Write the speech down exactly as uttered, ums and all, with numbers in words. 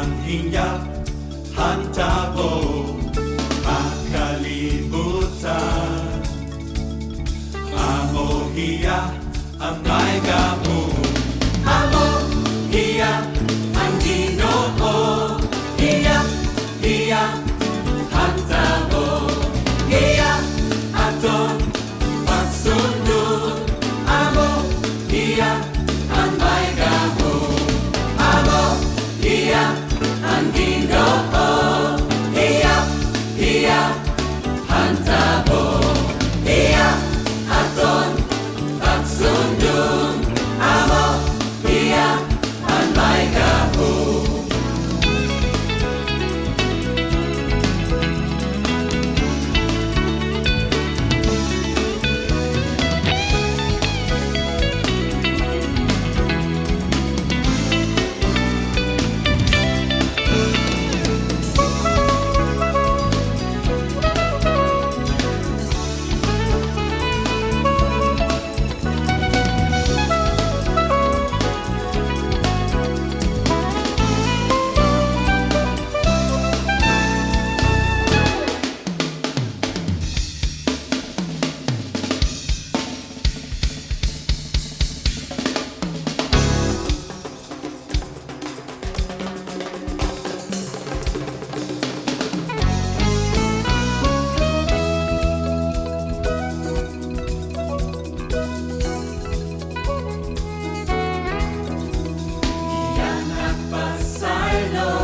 An hinyap han tawo ha kalibutan. Amo hiya an may gahom. Amo hiya an Ginoo. Hiya, hiya han tawo. Hiya aton pagsundon. Amo hiya an may gahom. Amo hiya an Ginoo. Hiya, hiya han tawo. Hiya aton pagsundon. Amo hiya an may gahom. Iya nagpasaylo